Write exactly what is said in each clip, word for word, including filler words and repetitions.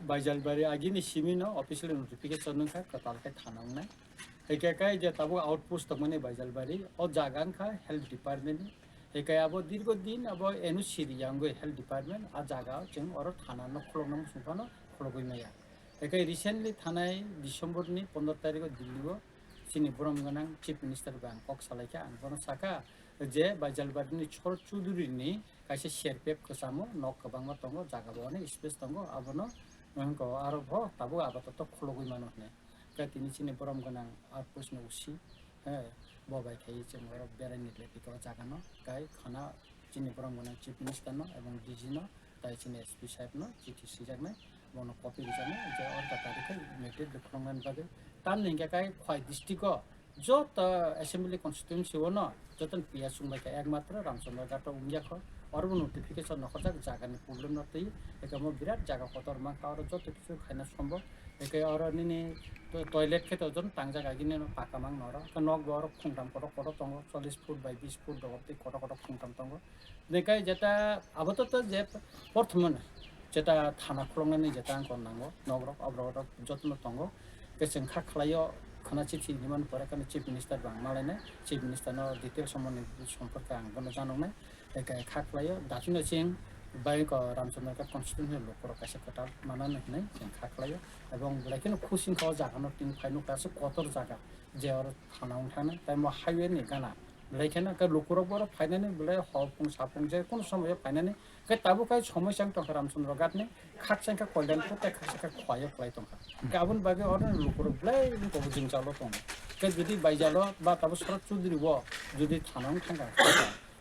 Baijalbari agini simi no official notification wngkha kwtal khe thana wngnai. Hwnkhe kai je tabuk outpost tongmani Baijalbari, o jaga wngkha health department ni. Hwnkhe abo dirgo din abo N O C riyangwi health department, a jaga chwng oro thana no khulokna muchung phano khulogwi maya. Hwnkhe recently thanai December ni pondro tarikh o Delhi o chini borom gwnang Chief Minister bai ang kok salaikha, ang bono sakha je Baijalbari ni Chor Chuduri ni kaisa C R P F kwchamo nok kwbangma tongo, jaga bo onek space tongo, abono wngkha aro bo tabuk apatot khulogwi mano hinwi. Khe tini chini borom gwnang outpost ni O C, he, bo bai khai chwng oro berai ni le phi o jaga no, kai khana chini borom gwnang Chief Minister no ebong D G no, tai chini S P saheb no chithi swijaknai, bono copy rijaknai, je order tari khai immediately khuloknani bagwi. Tamni hwnkhe kai Khwai district o joto assembly constituency o no joto ni P S wngbai kha, ekmatro Ramchandra Ghat o wngya kho. Oro bo notification nokhorjak jaga ni problem no twi, ekamo birat jaga kotor mankha, oro joto kichu khaina sombo. Eke oro nini to-, toilet khe to jon tangjak agini no paka mang noro. Ke nok bo oro khungtam kotor kotor tongo, chollish foot by bish foot dogor tei kotor kotor khungtam tongo. Hwnkhe jeta abo to, to je porthomano jeta thana khuloknani jeta ang kon nango, nok rok, aborok rok jotono tongo. Ke chwng kha khlaio, khana chithi hinmani pore khe Chief Minister bo ang malainai, Chief Minister no details somoni somporke ang bono janoknai. Hwnkhe kha khlaio, daphino chwng bai ko Ramchandra Ghat constituency ni lukurok kaisa kwtal manani hinwi chwng kha khlaio. Ebong belai kheno khusi wngkha o jaga no tini phai nukha aswk kotor jaga, je oro thana wng thangna, tei mo highway ni gana. Belai kheno khe lukurok bo oro phainani belai hor phung sa phung je kono somoyo phainani. Khe tabuk hai somoi chang tongkha Ramchandra Ghat ni, khaksa khe Kalyanpur tei khaksa khe Khwai o kwlai tongkha. Khe aboni bagwi oro lukurok belai wngkha bo jwngjal o tongo. Khe jodi baijalo ba tabuk Sarat Chudri o jodi thana wng thangkha,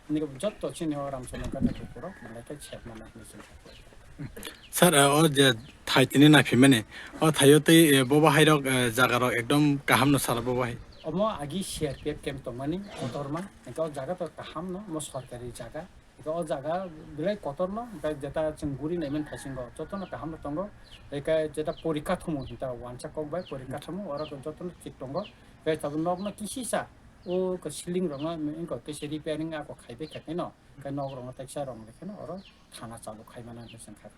nini joto chini o Ramchandra Ghat ni lukurok belai khe sepmana hinwi chwng kha. Sir, o je thai tini naphimani, o thaio tei, eh, bobo hairok, eh, jagarok ekdom kaham no sala bobo hai. Omo agi C R P F camp tongmani kotorma, hwnkhe o jaga to kaham no, omo sorkari jaga. Hwnkhe o jaga belai kotorma, hwnkhe jeta chwng guri naimani thaisingo jotono kaham no tongo. Hwnkhe jeta porikha thumu hinta wansa kok bai porikha thumu, oro jotono thik tongo. Hwnkhe tabuk nokno kisisa o ceiling rokno wngkha kisa repairing ako khaibai khaino, hwnkhe nok rokno teksa rong rikhaino oro thana chalu khaimani hwnkhe chwng kha.